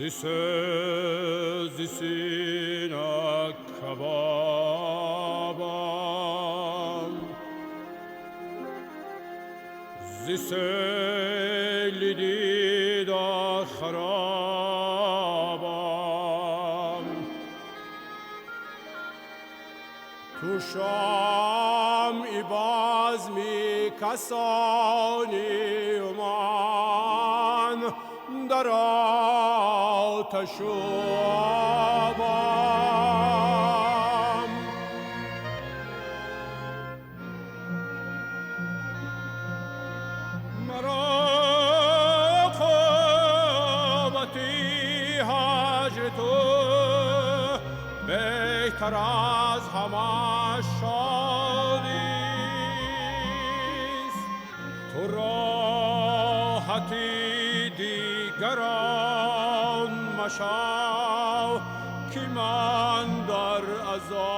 ز سوز سینه کبابم، ز سیل دیده خرابم. تو شمع بزم کسانی و من در آتش و آبم. مرا عاقبت هجر تو بهتر از همه شادیست. تو راحتی دیگران مشو که من در عذابم.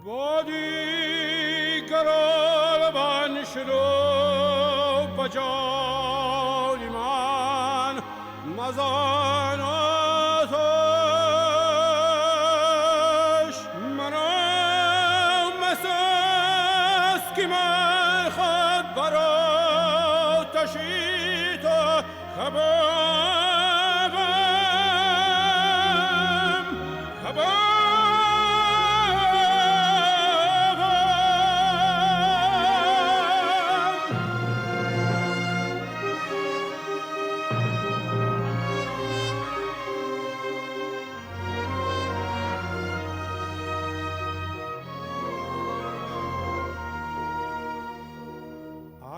با دیگران من شد و به جان من مزن آتش. مرا مساز که من خود بر آتشی تو کبابم، کبابم.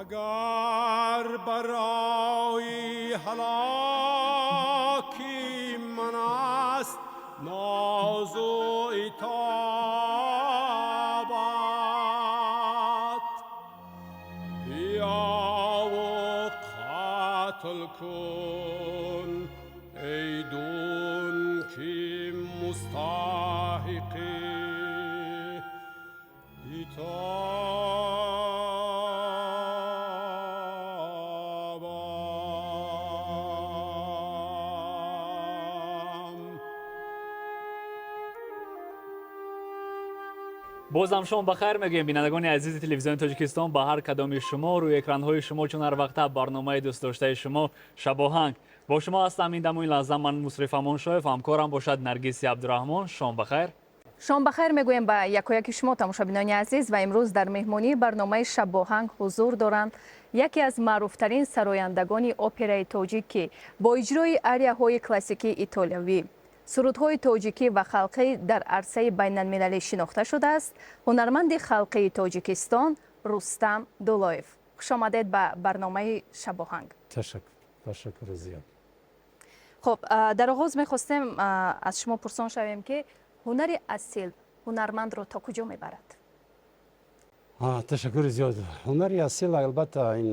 اگر برای هلاکی من است ناز و عتابت، بیا و قتل کن ای دون که مستحق عتابم. Бозам шом ба хайр мегӯем, бинандагони азизи Телевизиони Тоҷикистон, ба ҳар кадоми шумо. Рӯи экранҳои шумо чун ҳар вақта барномаи дӯстдоштаи шумо «Шабоҳанг». Бо шумо ҳастам ин даму ин лаҳза ман, Мусриф Амоншоев, ҳамкорам бошад Наргиси Абдураҳмон. Шом ба хайр. Шом ба хайр мегӯем ба якояки шумо, тамошобинони азиз. Ва имрӯз дар меҳмонии барномаи «Шабоҳанг» ҳузур доранд яке аз маъруфтарин сарояндагони операи тоҷик, ки бо иҷрои арияҳои классикии итолиявӣ, сурудҳои тоҷикӣ ва халқӣ дар арсаи байналмилалӣ шинохта шудааст, ҳунарманди халқии Тоҷикистон Рустам Дулоев. Хушомадед ба барномаи «Шабоҳанг». Ташаккур, ташаккури зиёд. Хуб, дар оғоз мехостем аз шумо пурсон шавем, ки ҳунари асил ҳунармандро то куҷо мебарад? Ташаккури зиёд. Ҳунари асил, албатта, ин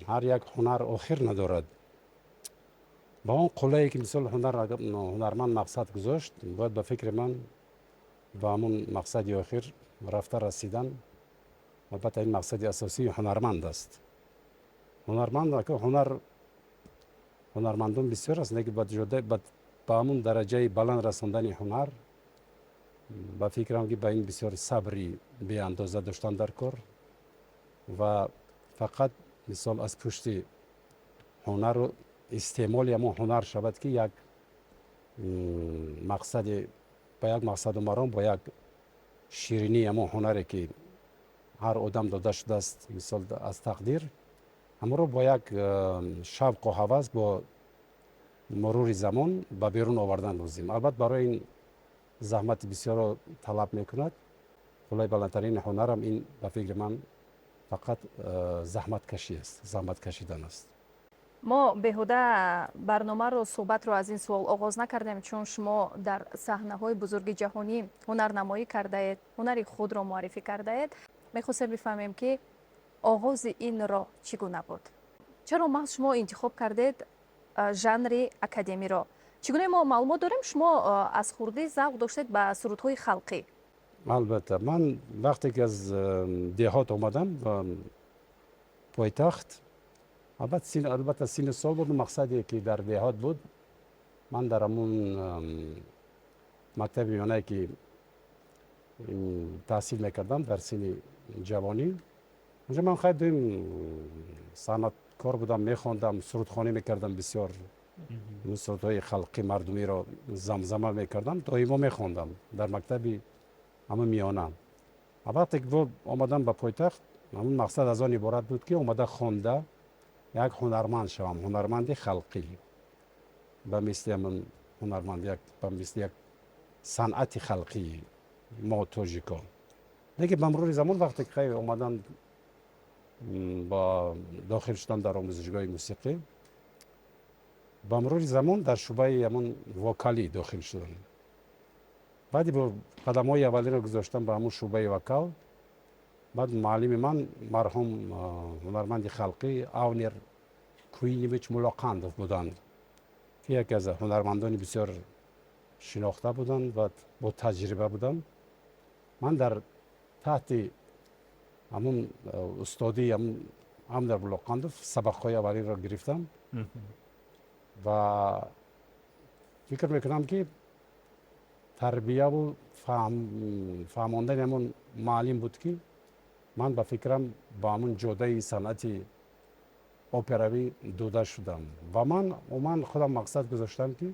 ҳар як ҳунар охир надорад. Ба он қуллае ки, мисол, ҳунарманд мақсад гузошт, бояд, ба фикри ман, ба ҳамун мақсади охир рафта расидан. Албатта, ин мақсади асосии ҳунарманд аст. Ҳунарманд, ҳунар, ҳунармандон бисёр аст, лекин ба ҳамун дараҷаи баланд расондани ҳунар, ба фикрам, ки ба ин бисёр сабри беандоза доштан дар кор ва фақат, мисол, аз пушти ҳунару истеъмоли ҳамон ҳунар шавад, ки як мақсади, ба як мақсаду маром, бо як ширинии ҳамон ҳунаре, ки ҳар одам дода шудааст, мисол, аз тақдир, ҳамонро бо як шавқу ҳавас бо мурури замон ба берун овардан лозим. Албатта, барои ин заҳмати бисёрро талаб мекунад. Қуллаи баландтарини ҳунарам ин, ба фикри ман, фақат заҳматкашӣ аст, заҳмат кашидан аст. Мо беҳуда барномаро, суҳбатро аз ин суол оғоз накардем, чун шумо дар саҳнаҳои бузурги ҷаҳонӣ ҳунарнамоӣ кардаед, ҳунари худро муаррифӣ кардаед. Мехостем бифаҳмем, ки оғози ин роҳ чӣ гуна буд, чаро маҳз шумо интихоб кардед жанри академиро? Чӣ гуна мо маълумот дорем, шумо аз хурдӣ завқ доштед ба сурудҳои халқӣ. Албатта, ман вақте ки аз деҳот омадам ба пойтахт, албатта, синну сол буд, мақсаде ки дар деҳот буд, ман дар ҳамун мактаби миёнае ки таҳсил мекардам дар синни ҷавонӣ, онҷо ман хайр дуюм санъаткор будам, мехондам, сурудхонӣ мекардам, бисёр сурудҳои халқи мардумиро замзама мекардам, доимо мехондам дар мактаби ҳамун миёна. Вақте ки омадам ба пойтахт, ҳамун мақсад аз он иборат буд, ки омада хонда як ҳунарманд шавам, ҳунарманди халқӣ, ба мисли ҳамун ҳунарманд, ба мисли як санъати халқии мо, тоҷикон. Лекин ба мурури замон, вақте ки хайр омадан ба дохил шудам дар омӯзишгоҳи мусиқӣ, ба мурури замон дар шӯъбаи ҳамун вокалӣ дохил шудам. Баъди бо қадамҳои аввалиро гузоштам ба ҳамун шӯъбаи вокал, баъд муаллими ман, марҳум ҳунарманди халқӣ Авнер Куиневич Мулоқандов буданд, ки яке аз ҳунармандони бисёр шинохта буданд ва бо таҷриба буданд. Ман дар таҳти ҳамун устодии ҳамун Авнер Мулоқандов сабақҳои аввалинро гирифтам ва фикр мекунам, ки тарбияву фаҳмондани ҳамун муаллим буд, ки ман ба фикрам ба ҳамун ҷодаи санъати операвӣ дода шудам. Ва ман умуман худам мақсад гузоштам, ки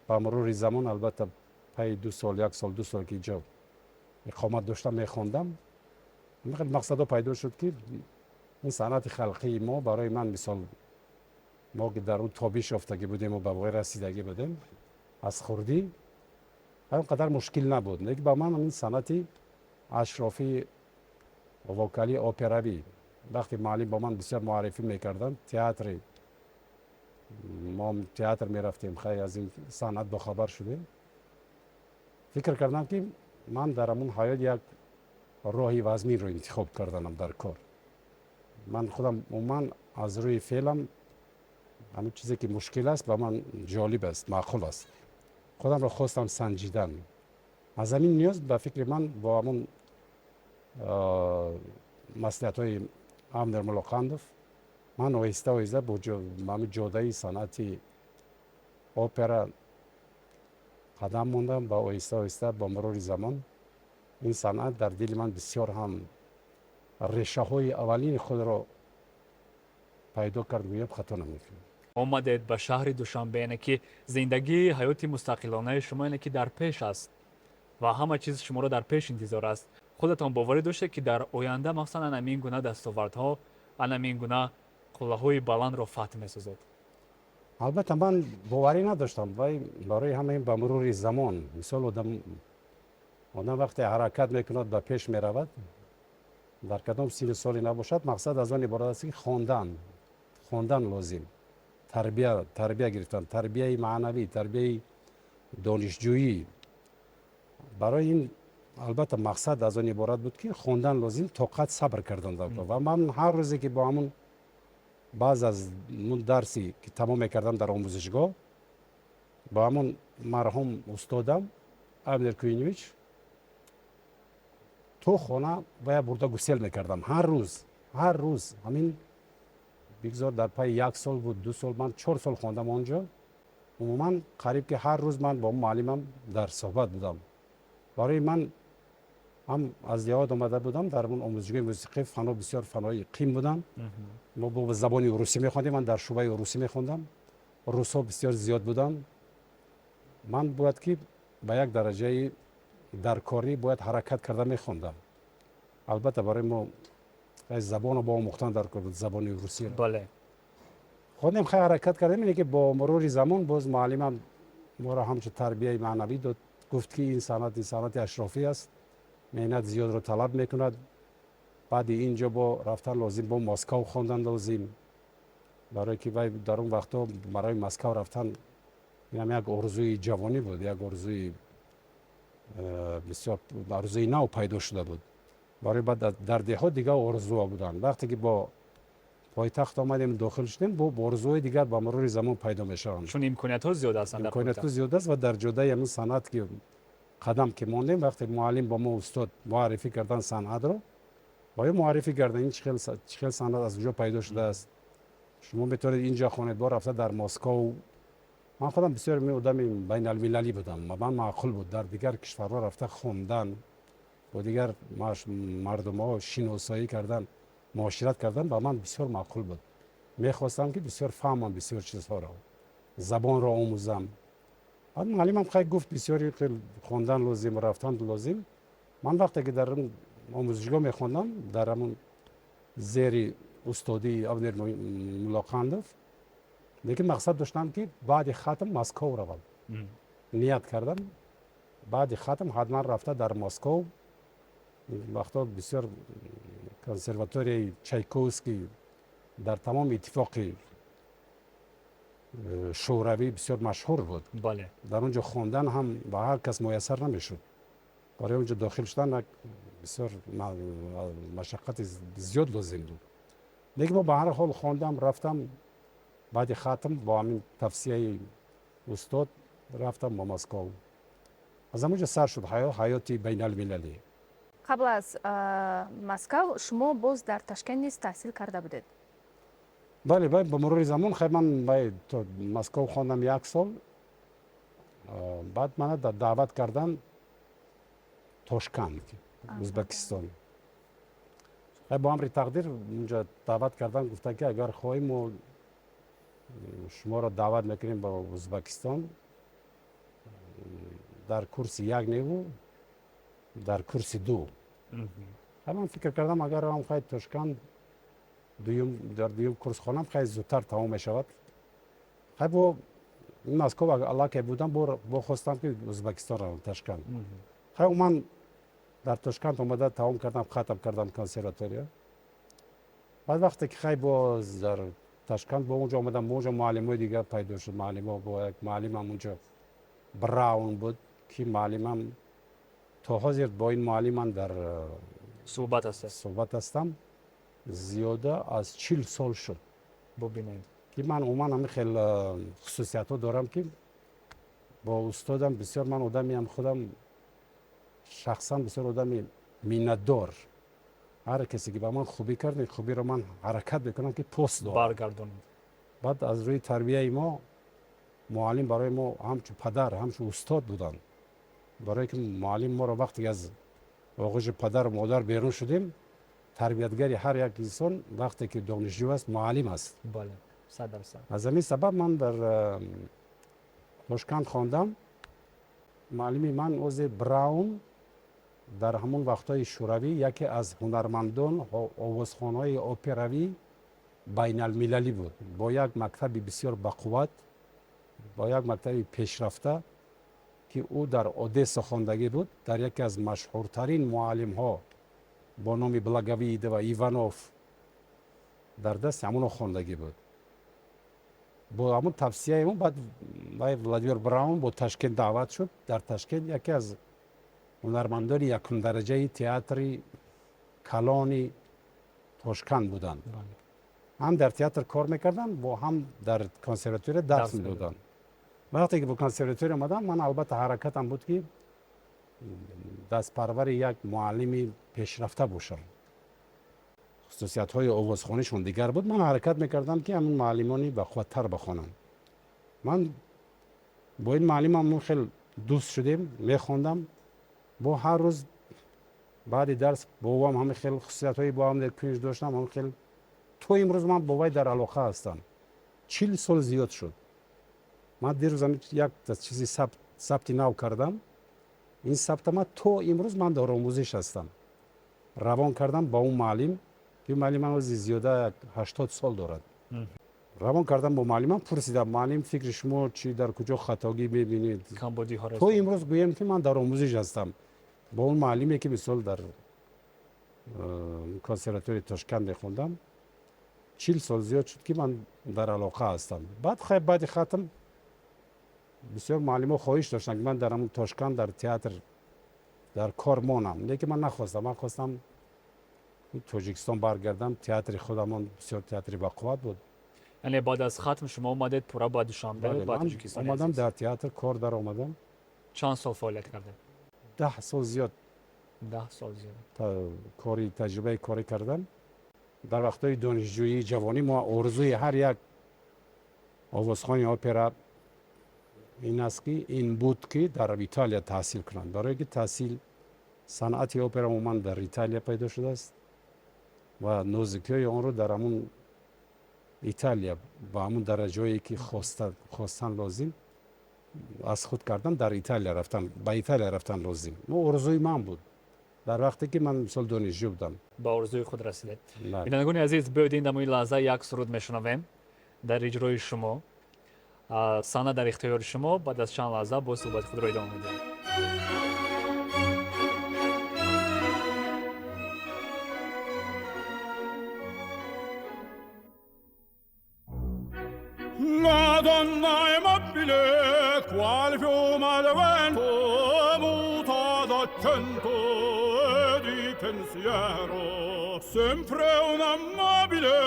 ба мурури замон, албатта, пайи 2 сол, як сол, 2 сол ки инҷо иқомат доштам, мехондам, мақсадҳо пайдо шуд, ки ин санъати халқии мо барои ман, мисол, мо ки дар он тобиш ёфтагӣ будем ва ба воя расидагӣ будем аз хурдӣ, он қадар мушкил набуд. Лекин ба ман ин санъати ашрофии вокалии операвӣ, вақте муаллим ба ман бисёр муаррифӣ мекарданд театри мо, театр мерафтем, хай, аз ин санъат бохабар шудем, фикр кардам, ки ман дар ҳамун ҳаёт як роҳи вазминро интихоб карданам дар кор. Ман худам умуман аз рӯи феълам ҳамин чизе ки мушкил аст, ба ман ҷолиб аст, маъқул аст. Худамро хостам санҷидан. Аз ҳамин ниёз, ба фикри ман, бо ҳамун маслиҳатҳои Авнер Мулоқандов ман оҳиста оҳиста бо ҳамин ҷодаи санъати опера қадам мондам ва оҳиста оҳиста бо мурури замон ин санъат дар дили ман бисёр ҳам решаҳои аввалини худро пайдо кард, гӯям, хато намекунам. Омадед ба шаҳри Душанбе, яъне ки зиндагии ҳаёти мустақилонаи шумо, яъне ки дар пеш аст ва ҳама чиз шуморо дар пеш интизор аст. Худатон боварӣ доштед, ки дар оянда махсусан ана ин гуна дастовардҳо, ана ин гуна қуллаҳои баландро фатҳ месозед? Албатта, ман боварӣ надоштам. Вай барои ҳамаин ба мурури замон, мисол, одам вақте ҳаракат мекунад, ба пеш меравад, дар кадом синну соле набошад, мақсад аз он иборат аст, ки хондан лозим, тарбия гирифтан, тарбияи маънавӣ, тарбияи донишҷӯӣ. Барои ин, албатта, мақсад аз он иборат буд, ки хондан лозим, тоқат, сабр кардан ва ман ҳар рӯзе ки бо ҳамун баъз аз дарси ки тамом мекардам дар омӯзишгоҳ, бо ҳамун марҳум устодам Авнер Куиневич то хона вая бурда гусел мекардам ҳар рӯз, ҳар рӯз. Ҳамин бигзор дар пайи як сол буд, 2 сол, ман 4 сол хондам он ҷо. Умуман, қариб ки ҳар рӯз ман бо муаллимам дар суҳбат будам. Барои ман ҳам аз деҳот омада будам, дар он омӯзишгоҳи мусиқӣ фанҳо бисёр фанҳои қим буданд. Мо бо забони русӣ мехондем, ман дар шӯъбаи русӣ мехондам, русҳо бисёр зиёд буданд. Ман бояд ки ба як дараҷаи даркорӣ бояд ҳаракат карда мехондам. Албатта, барои мо забонро бо омӯхтан дар кор буд, забони русиро. Хондем, хай, ҳаракат кардем, ине ки бо мурури замон боз муаллимам моро ҳамчун тарбияи маънавӣ дод, гуфт, ки ин санъат, ин санъати ашрофӣ аст, меҳнат зиёдро талаб мекунад. Баъди ин ҷо бо рафтан лозим, бо Москав хондан лозим. Барое ки вай дар он вақтҳо барои Москав рафтан инам як орзуи ҷавонӣ буд, як орзуи бисёр орзуи нав пайдо шуда буд. Барои баъд дар деҳот дигар орзуҳо буданд. Вақте ки бо пойтахт омадем, дохил шудем, бо орзуҳои дигар ба мурури замон пайдо мешаванд. Чун имкониятҳо зиёд ҳастанд. Имкониятҳо зиёд аст ва дар ҷодаи ҳамин санъат ки қадам ки мондем, вақте муаллим ба мо, устод муаррифӣ кардан санъатро, ва ё муаррифӣ кардан ин чӣ хел санъат, аз куҷо пайдо шудааст, шумо метавонед инҷа хонед, бо рафта дар Москов. Ман худам бисёр одами байналмилалӣ будам ва ман маъқул буд дар дигар кишварҳо рафта хондан, бо дигар мардумҳо шиносоӣ кардан, муошират кардан ба ман бисёр маъқул буд. Мехостам, ки бисёр фаҳмам бисёр чизҳоро, забонро омӯзам. Баъд муаллимам хай гуфт, бисёри хондан лозим, рафтан лозим. Ман вақте ки дар омӯзишгоҳ мехондам, дар ҳамун зери устодии Авнер Мулоқандов, лекин мақсад доштам, ки баъди хатм Москов равам. Ният кардам, баъди хатм ҳатман рафта дар Москов. Вақто бисёр консерваторияи Чайковский дар тамоми Иттифоқи Шӯравӣ бисёр машҳур буд. Дар он ҷо хондан ҳам ба ҳар кас муяссар намешуд. Барои он ҷо дохил шудан як бисёр машаққати зиёд лозим буд. Лекин мо ба ҳар ҳол хондам, рафтам. Баъди хатм бо ҳамин тавсияи устод рафтам ба Москов. Аз ҳамон ҷо сар шуд ҳаёти байналмилалӣ. Қабл аз Москав шумо боз дар Ташкент низ таҳсил карда будед? Бале, ба мурури замон хай ман то Москов хондам як сол, баъд мана даъват кардан Тошканд, Ӯзбекистон. Хай, бо амри тақдир унҷа даъват кардан, гуфтанд, ки агар хоҳем, мо шуморо даъват мекунем ба Ӯзбекистон, дар курси як неву дар курси ду. Ман фикр кардам, агар равам хай Тошканд, дуюм, дар дуюм курс хонам, хай зудтар тамом мешавад. Хай, бо Москов аллакай будам, бо хостам, ки Ӯзбекистон равам, Ташканд. Хай, ман дар Тошканд омада тамом кардам, хатм кардам консерватория. Баъд вақте ки хай боз дар Ташканд бо онҷо омадам, бо онҷо муаллимои дигар пайдо шуд. Муаллимо, бо як муаллимам онҷо Браун буд, ки муаллимам то ҳозир бо ин муаллимам дар суҳбат ҳастед. Суҳбат ҳастам. Зиёда аз 40 сол шуд. Бубинед. Ки ман умуман ҳамин хел хусусиятҳо дорам, ки бо устодам бисёр, ман одамиам худам шахсан бисёр одами миннатдор. Ҳар касе ки ба ман хубӣ кард, ин хубиро ман ҳаракат мекунам, ки пос дорам. Баргардонед. Баъд аз рӯи тарбияи мо муаллим барои мо ҳамчун падар, ҳамчун устод буданд. Барое ки муаллим моро вақте ки аз оғӯши падару модар берун шудем, тарбиятгари ҳар як инсон, вақте ки донишҷӯ аст, муаллим аст. Бале, 100%. Аз ҳамин сабаб ман дар Тошканд хондам. Муаллими ман озе Браун дар ҳамон вақтҳои Шӯравӣ яке аз ҳунармандон, овозхонҳои операвӣ байналмилалӣ буд, бо як мактаби бисёр бақувват, бо як мактаби пешрафта, ки ӯ дар Одесса хондагӣ буд, дар яке аз машҳуртарин муаллимҳо бо номи Благовидова, Иванов, дар дасти ҳамоно хондагӣ буд. Бо ҳамон тавсияи ӯ баъд вай Владимир Браун бо Ташкент даъват шуд. Дар Ташкент яке аз ҳунармандони якумдараҷаи театри калони Тошканд буданд. Ҳам дар театр кор мекарданд, бо ҳам дар консерватория дарс медоданд. Вақте ки бо консерватория омадам, ман албатта ҳаракатам буд, ки дастпарвари як муаллими пешрафта бошам. Хусусиятҳои овозхонишон дигар буд. Ман ҳаракат мекардам, ки ҳамин муаллимони бақувваттар бихонам. Ман бо ин муаллимам хел дӯст шудем, мехондам бо ҳар рӯз баъди дарс бо ӯам ҳамин хел хусусиятҳои бо ҳам кунҷ доштам. Ҳамин хел то имрӯз ман бо вай дар алоқа ҳастам. 40 сол зиёд шуд. Ман дирӯз як чизи сабти нав кардам. Ин сабта ман то имрӯз ман дар омӯзиш ҳастам. Равон кардам ба он муаллим, ки муаллим ман ози зиёда 80 сол дорад. Равон кардам бо муаллимам, пурсидам: «Муаллим, фикри шумо чӣ? Дар куҷо хатогӣ мебинед?» То имрӯз гӯем, ки ман дар омӯзиш ҳастам бо он муаллиме, ки мисол дар консерваторияи Тошканд мехондам. 40 сол зиёд шуд, ки ман Дар алоқа ҳастам. Баъд хай, баъди хатм бисёр муаллимо хоҳиш доштанд, ки ман дар ҳамун Тошканд дар театр дар кор монам, лекин ман нахостам. Ман хостам Тоҷикистон баргардам, театри худамон бисёр театри бақувват буд. Яъне баъд аз хатм шумо омадед пурра ба Душанбе, ба Тоҷикистон? Омадам, дар театр кор даромадам. Чанд сол фаъолият кардед? 10 сол зиёд. 10 сол зиёд. Кори, таҷрибаи корӣ кардам. Дар вақтҳои донишҷӯии ҷавонӣ мо орзуи ҳар як овозхони опера ин аст ки, ин буд ки дар Италия таҳсил кунанд, барое ки таҳсил, санъати опера умуман дар Италия пайдо шудааст ва нозукиҳои онро дар ҳамун Италия ба ҳамун дараҷое ки хостан лозим, аз худ кардан, дар Италия рафтан, ба Италия рафтан лозим. Орзуи ман буд дар вақте ки ман мисол донишҷӯ будам. Ба орзуи худ расидед. Бинандагони азиз, биёед ин дамои лаҳза як суруд мешунавем дар иҷрои шумо. Саҳна дар ихтиёри шумо. Баъд аз чанд лаҳза боз суҳбати худро идома медиҳем. La donna è mobile, qual fiume al vento, muta d'accento e di pensiero. Sempre una mobile,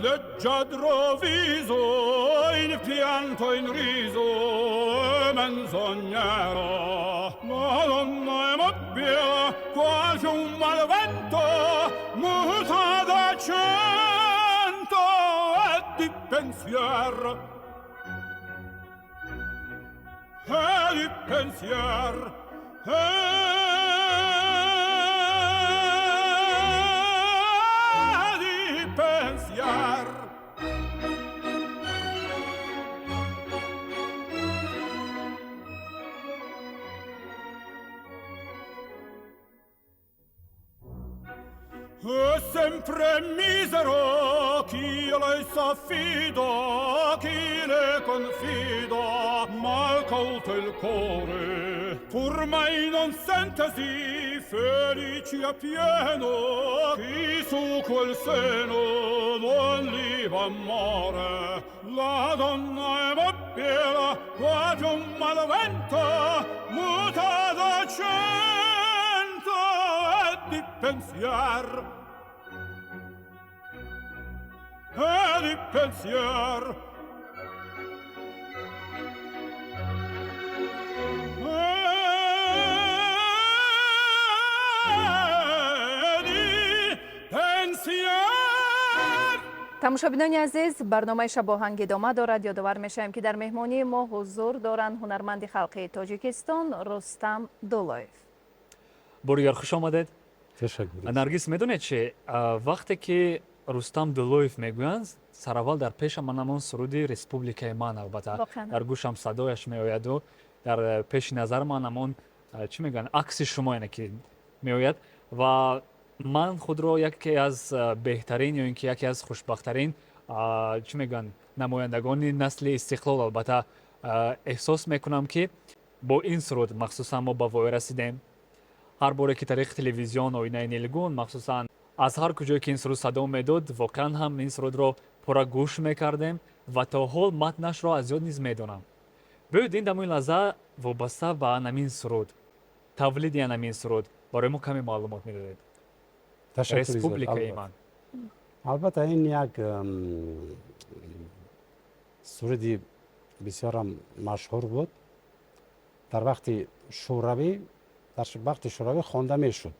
leggiadro viso, in pianto, in riso, e menzognero. La donna è mobile, qual fiume al vento, muta d'accento e di pensiero. E di pensier, e di pensier. E sempre misero chi a lei s'affida, chi le confida, mal colto il cuore, pur mai non sentesi felici a pieno, chi su quel seno non li va amore. La donna è mobile, quasi un malvento, muta d'accento e di pensier. E di pensier. E di pensier. Тамошобинони азиз, барномаи Шабоҳанг идома дорад. Ёдовар мешавем, ки дар меҳмонии мо ҳузур доранд ҳунарманди халқии Тоҷикистон Рустам Дулоев. Бори дигар хуш омадед. Ташаккур. Наргиз, медонед чи, вақте ки Рустам Дулоев мегӯянд, сараввал дар пешам ман ҳамон суруди «Республикаи ман», албатта, дар гӯшам садояш меояду дар пеши назар ман ҳамон, чӣ мегӯянд, акси шумо, яъне ки меояд ва ман худро яке аз беҳтарин ё ин ки яке аз хушбахттарин, чӣ мегӯянд, намояндагони насли истиқлол, албатта, эҳсос мекунам, ки бо ин суруд махсусан мо ба воя расидем. Ҳар боре ки тариқи телевизион, оинаи нилгун, махсусан аз ҳар куҷое ки ин суруд садо медод, воқеан ҳам ин сурудро пурра гӯш мекардем ва то ҳол матнашро аз ёд низ медонам. Биёед ин дамои лаҳза вобаста ба анамин суруд, тавлиди анамин суруд барои мо каме маълумот медодед. «Республикаи ман». Албатта, ин як суруди бисёрам машҳур буд дар вақти Шӯравӣ. Дар вақти Шӯравӣ хонда мешуд,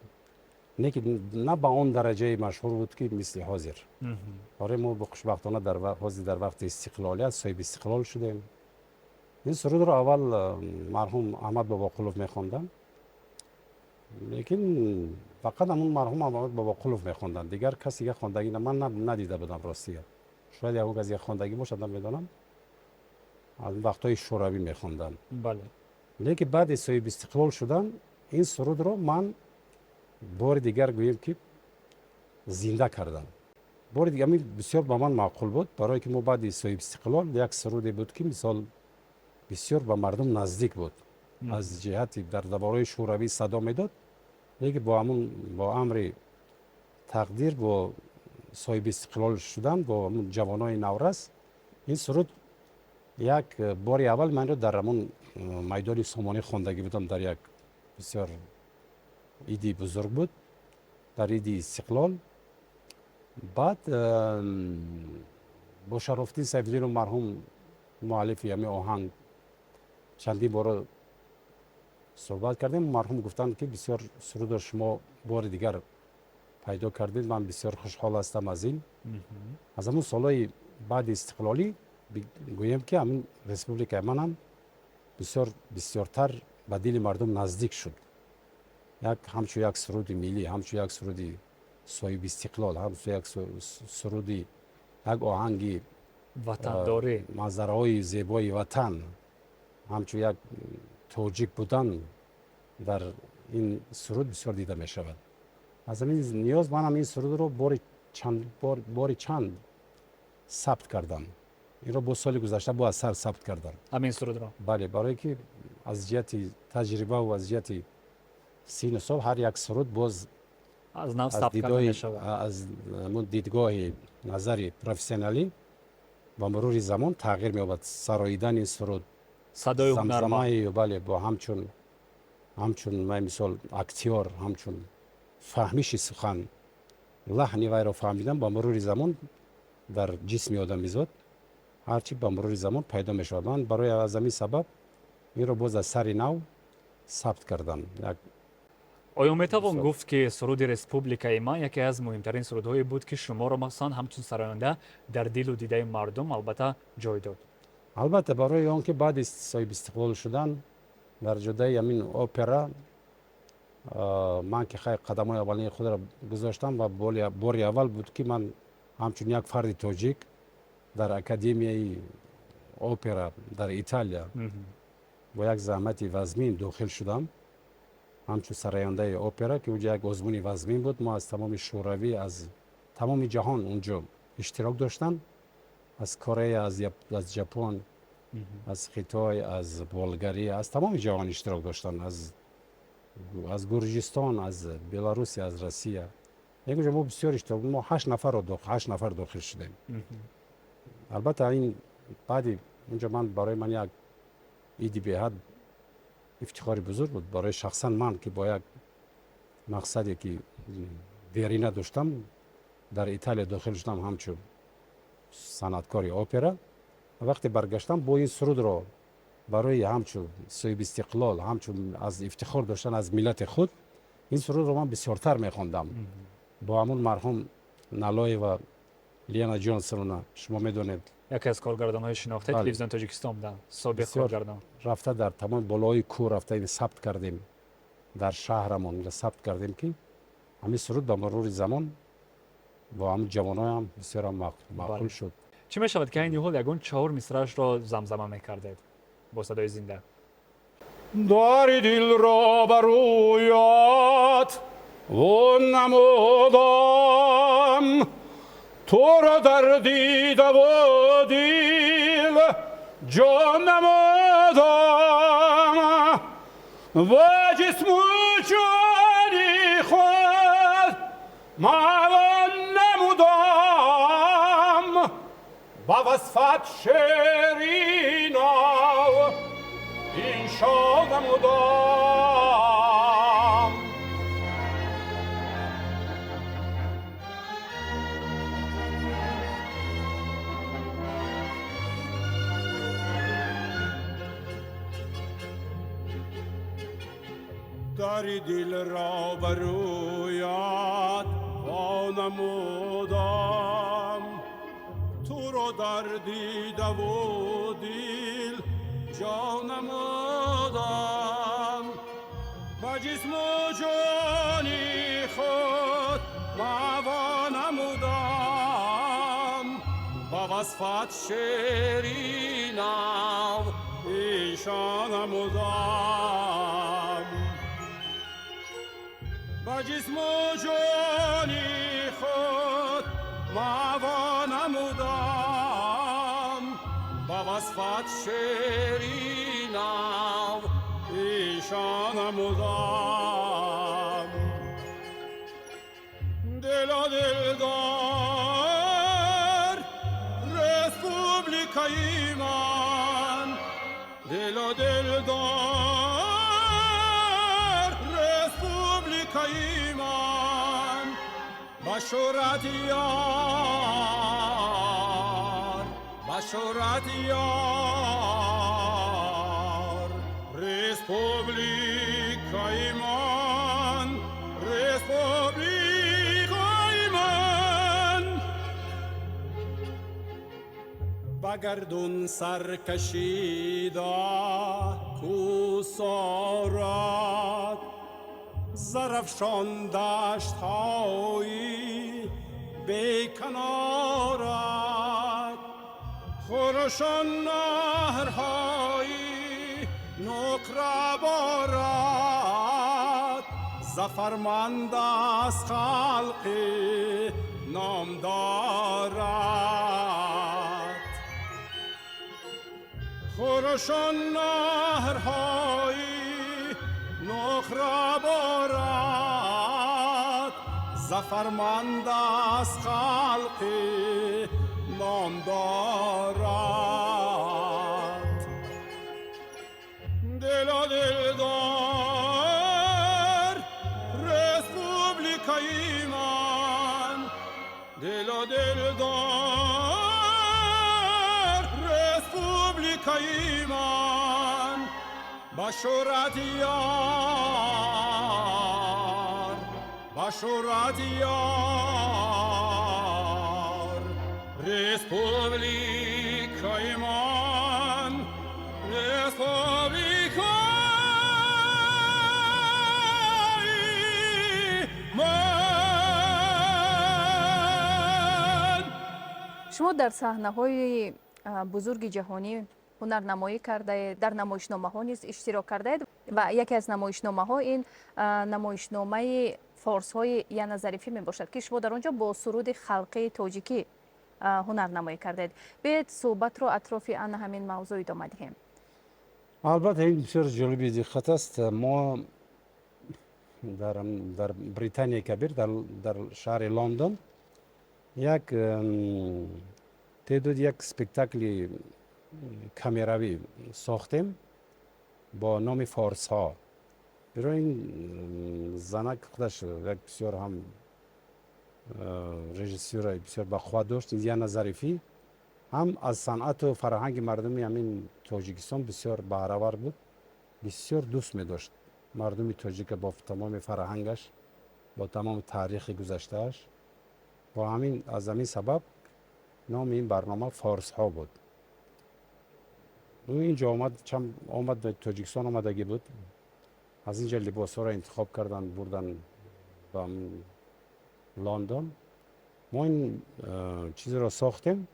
лекин на ба он дараҷаи машҳур буд, ки мисли ҳозир. Оре, мо хушбахтона дар ҳозир, дар вақти истиқлолият, соҳиби истиқлол шудем. Ин сурудро аввал марҳум Аҳмад Бобоқулов мехонданд, лекин фақат ҳамун марҳум Аҳмад Бобоқулов мехонданд, дигар кас дига хондагӣ ман надида будам, ростига. Шояд ягон кас дига хондагӣ бошад, намедонам. Аз вақтҳои Шӯравӣ мехонданд. Лекин баъди соҳиби истиқлол шудан ин сурудро ман бори дигар, гӯем ки, зинда кардам. Бори дигар бисёр ба ман маъқул буд, барое ки мо баъди соҳиби истиқлол як суруде буд, ки мисол бисёр ба мардум наздик буд, аз ҷиҳати дар давраҳои Шӯравӣ садо медод, лекин бо ҳамун, бо амри тақдир, бо соҳиби истиқлол шудан, бо ҳамун ҷавонои наврас. Ин суруд як бори аввал манро дар ҳамон майдони Сомонӣ хондагӣ будам, дар як бисёр иди бузург буд, дар иди Истиқлол. Баъд бо Шарофиддин Сайфиддинов, марҳум, муаллифи ҳамин оҳанг, чандин боро суҳбат кардем. Марҳум гуфтанд, ки бисёр сурудро шумо бори дигар пайдо кардед, ман бисёр хушҳол ҳастам аз ин. Аз ҳамун солҳои баъди истиқлолӣ гӯем, ки ҳамин «Республикаи манам» бисёр бисёртар ба дили мардум наздик шуд, як ҳамчун як суруди миллӣ, ҳамчун як суруди соҳиби истиқлол, ҳамчун як суруди, як оҳанги ватандорӣ, манзараҳои зебои ватан, ҳамчун як тоҷик будан дар ин суруд бисёр дида мешавад. Аз ҳамин ниёз манам ин сурудро бори чанд сабт кардам. Инро бо соли гузашта бо аз сар сабт кардам. Ҳамин сурудро? Бале, барое ки аз ҷиҳати таҷрибаву аз ҷиҳати сину сол ҳар як суруд боз аз нав сабт карда мешавад. Аз дидгоҳи назари профессионалӣ ба мурури замон тағйир меёбад сароидани суруд. Садои ҳунарманд. Бале, бо ҳамчун мисол актёр, ҳамчун фаҳмиши сухан, лаҳни вайро фаҳмидан ба мурури замон дар ҷисми одамизод ҳарчи ба мурури замон пайдо мешавад. Ман барои аз ҳамин сабаб инро боз аз сари нав сабт кардам. Оё метавон гуфт, ки суруди «Республикаи ман» яке аз муҳимтарин сурудҳое буд, ки шуморо махсусан ҳамчун сароянда дар дилу дидаи мардум албатта ҷой дод? Албатта, барои он ки баъди соҳиби истиқлол шудан дар ҷодаи ҳамин опера ман ки хай қадамҳои аввалини худро гузоштам ва бори аввал буд, ки ман ҳамчун як фарди тоҷик дар академияи опера дар Италия бо як заҳмати вазмин дохил шудам ҳамчун сарояндаи опера, ки унҷо як озмуни вазмин буд. Мо аз тамоми Шӯравӣ, аз тамоми ҷаҳон унҷо иштирок доштанд, аз Корея, аз Ҷапон, аз Хитой, аз Болгария, аз тамоми ҷаҳон иштирок доштанд, аз Гурҷистон, аз Беларусия, аз Россия. Якҷо мо бисёр иштирок, мо 8 нафар дохил шудем. Албатта, ин баъди унҷо ман барои ман як иди беҳад ифтихори бузург буд барои шахсан ман, ки бо як мақсаде, ки дерина доштам, дар Италия дохил шудам ҳамчун санъаткори опера. Вақте баргаштам, бо ин сурудро барои ҳамчун соҳиби истиқлол, ҳамчун аз ифтихор доштан аз миллати худ, ин сурудро ман бисёртар мехондам бо ҳамун марҳум Налоева Лена Ҷонсонова, шумо медонед. Яке аз коргардонҳои шинохтаи телевизиони Тоҷикистон буданд, собиқ коргардон. Рафта дар тамоми болои кӯҳ рафта ин сабт кардем, дар шаҳрамон сабт кардем, ки ҳамин суруд ба мурури замон бо ҳамин ҷавоноям бисёрам маъқул шуд. Чӣ мешавад, ки айни ҳол ягон чаҳор мисраашро замзама мекардед бо садои зинда? Дари дилро барӯят во намудам, туро дар дидаву дил ҷо намудам ва ҷисму ҷони худ маъвон намудам, ба васфат шеъри нав иншо намудам. Дари дилро барӯят во намудам, туро дар дидаву дил ҷо намудам, ба ҷисму ҷони худ маъво намудам, ба васфат шеъри нав иншо намудам, ба ҷисму ҷони худ маъво намудам, ба васфат шеъри нав иншо намудам. Дило, дилдор, республикаи Республикаи ман ба шӯҳрати ёр, ба шӯҳрати ёр. Республикаи ман, республикаи ман. Ба гардун саркашида кӯҳсорат, Зарафшон даштҳои беканорат, хурӯшон наҳрҳои нуқраборат, зафарманд аст халқи номдорат. Хурӯшон наҳрҳои нуқраборат, зафарманд аст халқи номдорат. Дилу дилдор, республикаи ман, дилу дилдор, республикаи ман, ба шӯҳрати ёр, ба шӯҳрати ёр. Республикаи ман, республикаи ман. Шумо дар саҳнаҳои бузурги ҷаҳонӣ ҳунарнамоӣ кардаед, дар намоишномаҳо низ иштирок кардаед ва яке аз намоишномаҳо ин намоишномаи «Форсҳои» Яна Зарифӣ мебошад, ки шумо дар он ҷо бо суруди халқии тоҷикӣ ҳунарнамоӣ кардаед. Биёед, суҳбатро атрофи ана ҳамин мавзӯъ идома диҳем. Албатта, ин бисёр ҷолиби диққат аст. Мо дар Британияи Кабир, дар шаҳри Лондон як теъдоди як спектакли камеравӣ сохтем бо номи «Форсҳо». Биро, ин занак худаш як бисёр ҳам режиссёраи бисёр бақувват дошт. Яна Зарифӣ ҳам аз санъату фарҳанги мардуми ҳамин Тоҷикистон бисёр баҳравар буд, бисёр дӯст медошт мардуми тоҷика бо тамоми фарҳангаш, бо тамоми таърихи гузаштааш. Бо ҳамин, аз ҳамин сабаб номи ин барнома «Форсҳо» буд. Ӯ инҷо омад, чанд омад, ба Тоҷикистон омадагӣ буд. Аз инҷо либосҳоро интихоб карданд, бурдан ба Лондон. Мо ин чизро сохтем.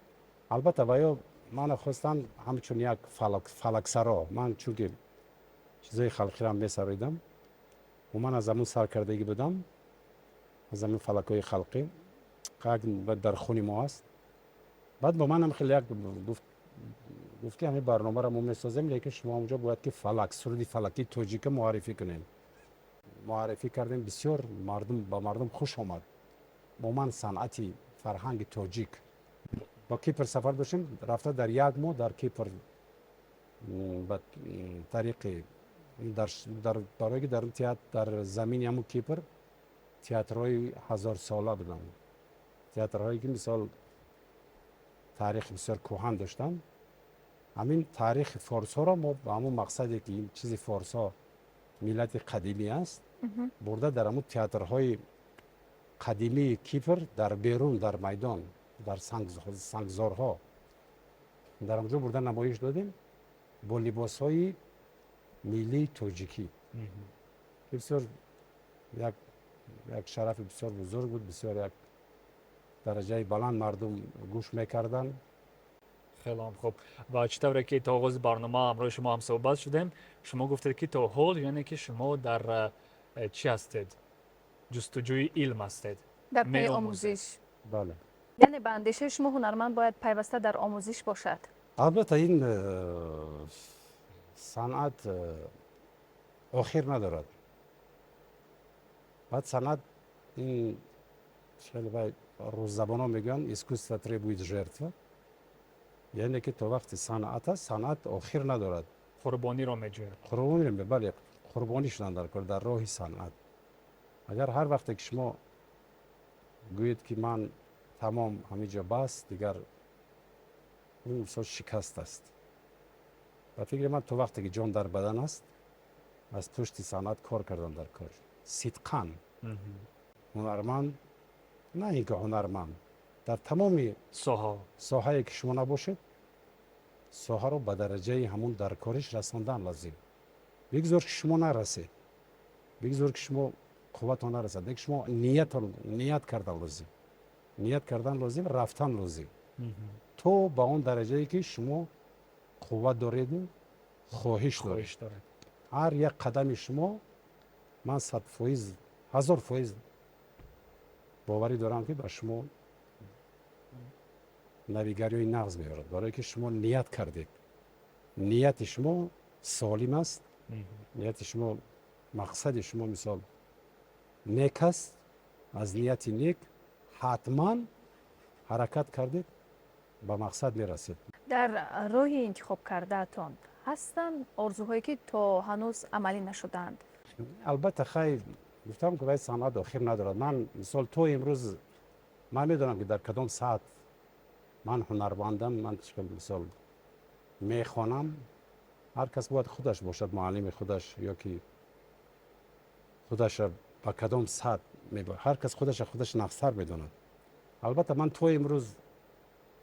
Албатта, ва ё мана хостанд ҳамчун як фалаксаро. Ман чунки чизои халқиро месароидам ва ман аз ҳамун саркардагӣ будам, аз ҳамин фалакҳои халқӣ дар хуни мо аст. Баъд бо манам хеле як гуфт, ки ҳамин барномаро мо месозем, лекин шумо онҷо бояд ки фалак, суруди фалакии тоҷика муаррифӣ кунем. Муаррифӣ кардем, бисёр мардум, ба мардум хуш омад. Бо ман санъати фарҳанги тоҷик ба Кипр сафар доштем. Рафта, дар як моҳ дар Кипр ба тариқи барое ки дар театр, дар замини ҳамун Кипр театрҳои ҳазорсола буданд, театрҳое ки мисол таърихи бисёр кӯҳан доштанд. Ҳамин таърихи форсҳоро мо ба ҳамун мақсаде ки ин чизи форсҳо миллати қадимӣ аст, бурда дар ҳамун театрҳои қадимии Кипр, дар берун, дар майдон, дар сангзорҳо, дар онҷо бурда намоиш додем бо либосҳои миллии тоҷикӣ. Бисёр як шарафи бисёр бузург буд, бисёр як дараҷаи баланд мардум гӯш мекарданд. Хеле хуб. Ва чӣ тавре ки то оғози барнома ҳамроҳи шумо ҳам суҳбат шудем, шумо гуфтед, ки то ҳол, яъне ки шумо дар чӣ ҳастед, ҷустуҷӯи илм ҳастед. Дар пайи меомӯзед. омӯзиш. Бале. Яъне ба андешаи шумо, ҳунарманд бояд пайваста дар омӯзиш бошад? Албатта, ин санъат охир надорад. Баъд санъат ин хеле, вай русзабонҳо мегӯянд, искусство требует жертва, яъне ки то вақти санъат аст, санъат охир надорад. Қурбониро меҷӯяд. Қурбонӣ, бале, қурбонӣ шудан дар кор дар роҳи санъат. Агар ҳар вақте ки шумо гӯед, ки ман тамом, ҳамиҷо бас, дигар, ин мисол шикаст аст. Ба фикри ман, то вақте ки ҷон дар бадан аст, аз пушти санъат кор кардан дар кор, сидқан ҳунарманд, на ин ки ҳунарманд дар тамоми соҳа, соҳае ки шумо набошед, соҳаро ба дараҷаи ҳамун даркориш расондан лозим. Бигзор ки шумо нарасед, бигзор ки шумо қувватон нарасад, лекин шумо ният кардан лозим, ният кардан лозим, рафтан лозим то ба он дараҷае ки шумо қувват дореду хоҳиш доред. Ҳар як қадами шумо, ман 100%, 1000% боварӣ дорам, ки ба шумо навигариҳои нағз меорад, барое ки шумо ният кардед, нияти шумо солим аст, нияти шумо, мақсади шумо мисол нек аст. Аз нияти нек ҳатман ҳаракат кардед, ба мақсад мерасед. Дар роҳи интихоб кардаатон ҳастанд орзуҳое, ки то ҳанӯз амалӣ нашудаанд? Албатта, хайр, гуфтам ки вай санъат охир надорад. Ман мисол то имрӯз ман медонам, ки дар кадом саат ман ҳунармандам, ман мисол мехонам. Ҳар кас бояд худаш бошад муаллими худаш, ё ки худаша ба кадом сатҳ, ҳар кас худаша худаш нағзтар медонад. Албатта, ман то имрӯз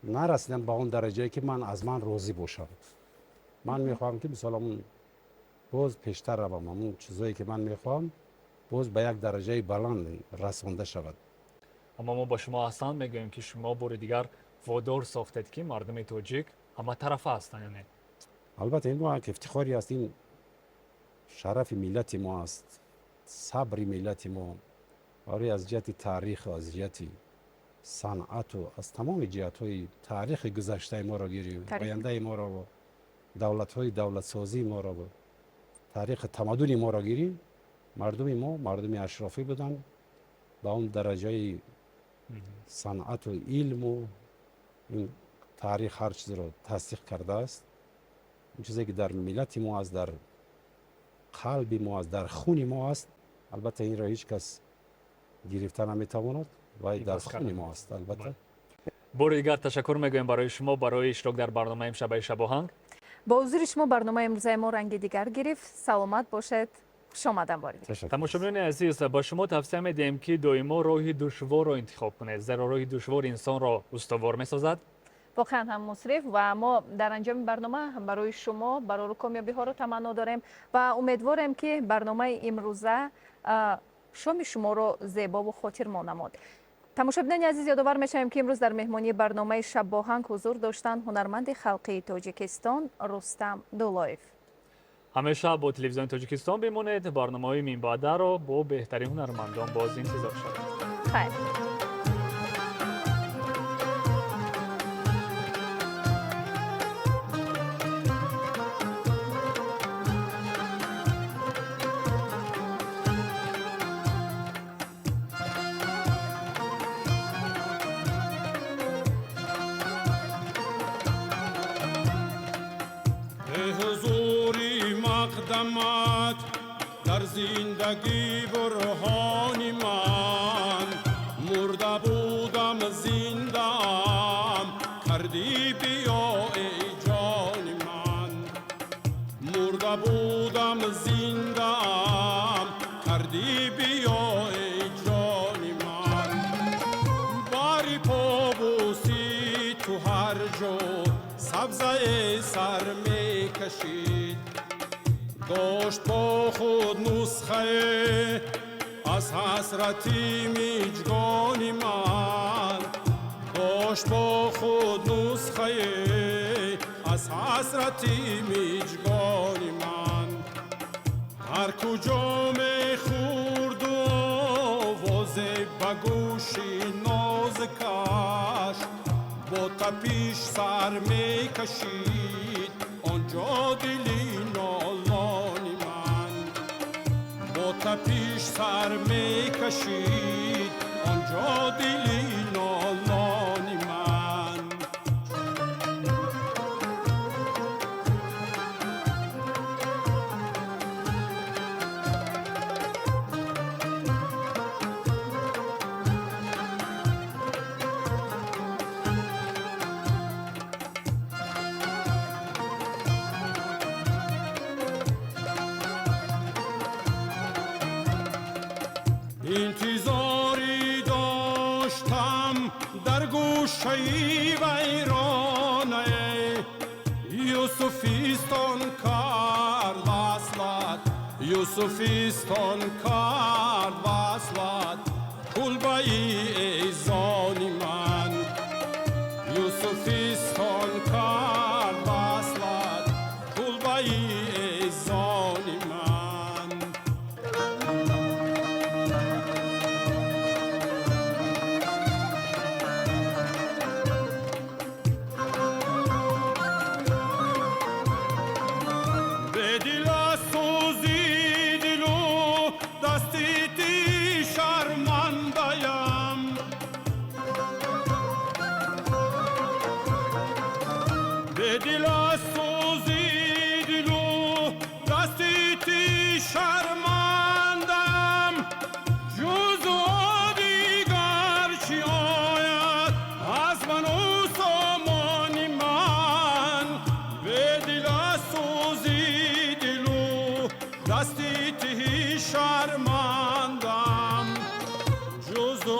нарасидам ба он дараҷае, ки ман аз ман розӣ бошам. Ман мехоҳам, ки мисол ҳамун боз пештар равам, ҳамун чизое, ки ман мехоҳам, боз ба як дараҷаи баланд расонда шавад. Аммо мо ба шумо аҳсан мегӯем, ки шумо бори дигар водор сохтед, ки мардуми тоҷик ҳаматарафа ҳастанд, яъне. Албатта, ин як ифтихоре аст, ин шарафи миллати мо аст, сабри миллати мо. Барои аз ҷиҳати таърих, аз ҷиҳати санъату аз тамоми ҷиҳатҳои таърихи гузаштаи моро гирӣ, ояндаи моро, давлатҳои давлатсозии моро, таърихи тамаддуни моро гирӣ, мардуми мо мардуми ашрофӣ буданд. Ба он дараҷаи санъату илму ин таърих ҳар чизро тасдиқ кардааст. Ин чизе, ки дар миллати мо аст, дар қалби мо аст, дар хуни мо аст, албатта, инро ҳеҷ кас гирифта наметавонад ва дар хуни мо аст, албатта. Бори дигар ташаккур мегӯем барои шумо барои иштирок дар барномаи имшабаи Шабоҳанг. Бо ҳузури шумо барномаи имрӯзаи мо ранги дигар гирифт. Саломат бошед, хушомадан бори. Тамошобинони азиз, ба шумо тавсия медиҳем, ки доимо роҳи душворро интихоб кунед, зеро роҳи душвор инсонро устувор месозад. Воқеан ҳам, Мусриф, ва мо дар анҷоми барнома барои шумо барору комёбиҳоро таманно дорем ва умедворем, ки барномаи имрӯза шоми шуморо зебову хотирмон намуд. Тамошобинони азиз, ёдовар мешавем, ки имрӯз дар меҳмонии барномаи Шаббоҳанг ҳузур доштанд ҳунарманди халқии Тоҷикистон Рустам Дулоев. Ҳамеша бо Телевизиони Тоҷикистон бимонед, барномаҳои минбаъдаро бо беҳтарин ҳунармандон боз интизор шавед. Хайр. Мақдамат дар зиндагӣ бурҳони ман, мурда будам, зиндаам кардӣ, биё, эй ҷони ман. Мурда будам, зиндаам кардӣ, биё, эй ҷони ман. Бари побусӣ ту ҳар ҷо сабзае сар мекашид, дошт бо худ нусхае аз ҳасрати миҷгони ман, дошт бо худ нусхае аз ҳасрати миҷгони ман. Ҳар куҷо мехӯрду овозе ба гӯши нозикаш бо тапиш сар мекашид, он ҷо дили нолони ман бо тапиш сар мекашид, он ҷо дили нолони ман. Гӯшаи вайронае Юсуфистон кард васлат, Юсуфистон кард васлат, кулбаи эйзони ман. Юсуфистон кард васлат, кулбаи эйзони ман. Бедила сӯзи дилу дасти ти шармандаям. Бедила сӯзи дилу дасти ти шармандаям. Ҷузу дигар чӣ ояд аз ману сомони ман? Бедила сӯзи дилу дасти ти шармандам. Ҷузу